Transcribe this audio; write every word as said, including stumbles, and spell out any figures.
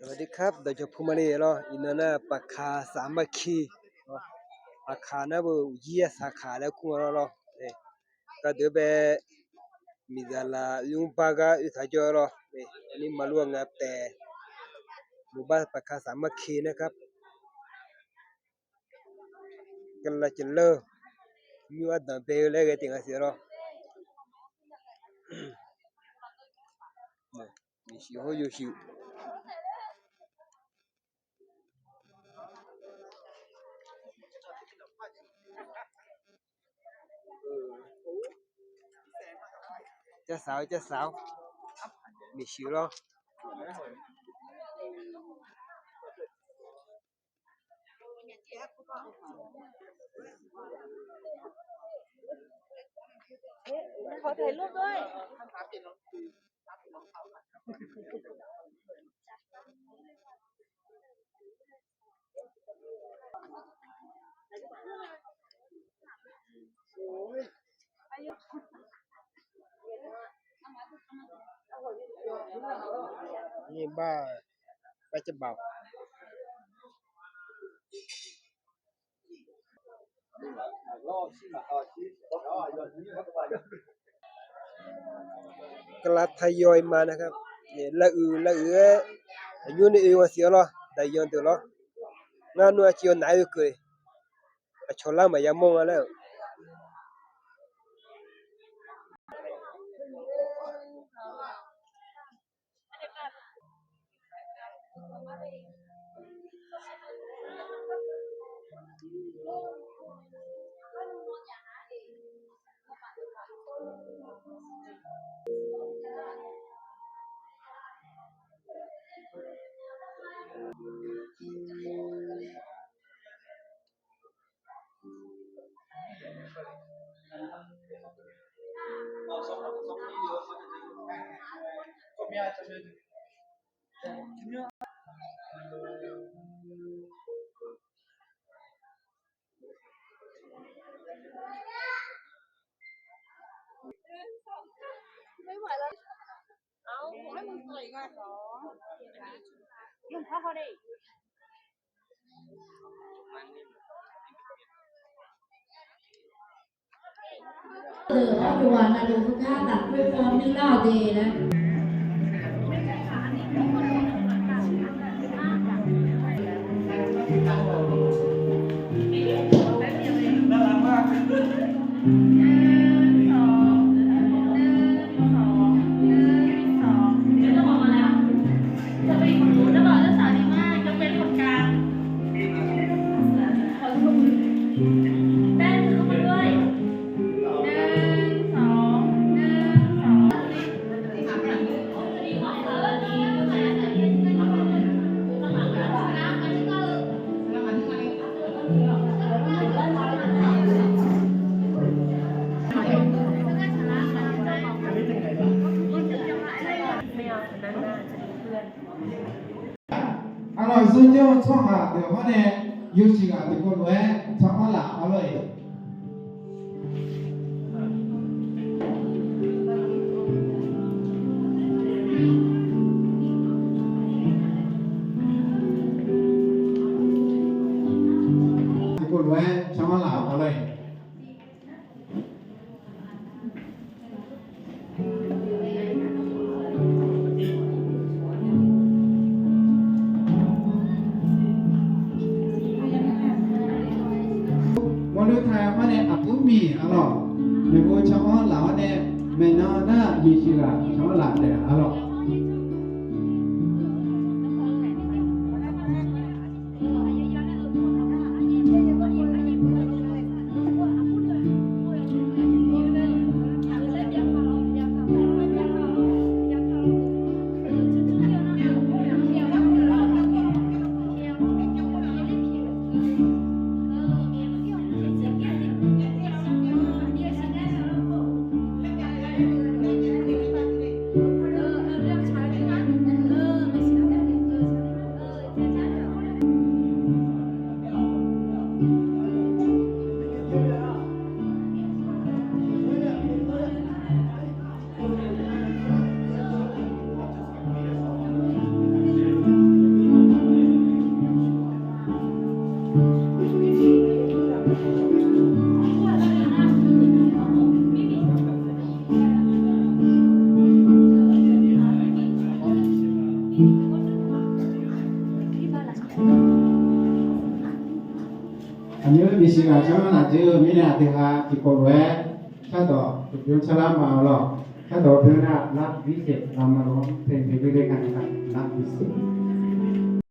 สวัสดีครับ dawqjawq pu ma le lawr. Iqnan nar ปากคาสามัคคี paqkaq nar beu uqjir yasaq kaq laer kur-a lawr. Gardeuq bae miqzaq laf oermr bar gar oertaq jawr lawr. Aqni maqlur-a nga taef. Muqbar ปากคาสามัคคี นะครับ. Galav ceuqleur nymr ardanq bae-eu laer ghae tiq ghaq siq lawr. Yawshuif hawr yawshuif. Jarsaq-awr jarsaq-awr. Miqshuif lawr. Ni bar, bar caer baq. Galav taq yawq-iq ma nar, lavuiq lavuiq-aer aqnymr nae oe-a siq-awr lawr, daqyan deuq lawr. Ngar nmr-aq civ-awr naf-aer oekeuv-e. Aqcawq lar maqya mawr nga laer-euq. Deuq-awr yawqghaq navluf heugar tafkhoer paw nuir lar-awq de laer. Arlawq, zanrjanr-eu tsawrhaq deuq hawr nae yawshuif ghaq tiqkawv lof-aer tsawrhaq laf-awr lor-eq. Tiqkawv lof-aer tsawrhaq laf-awr lor-eq. Mawrloer taq-eu hawr nae aqbur miq arlawq, maeqbo tsawrhaq laf-awr nae maeqnan nar miqshiq ghaq tsawrhaq laf taef arlawq. Aqmyanluf bisiq ghaq canr lafdzer-eu mirnae aqdui ha tiqkawv lof-aer shardawq uqbyan canlar ma-awq lawq. Shardawq uqbyan nar love visit lawq ma lawq, เพลง เพลง mirnae ka nar love visit.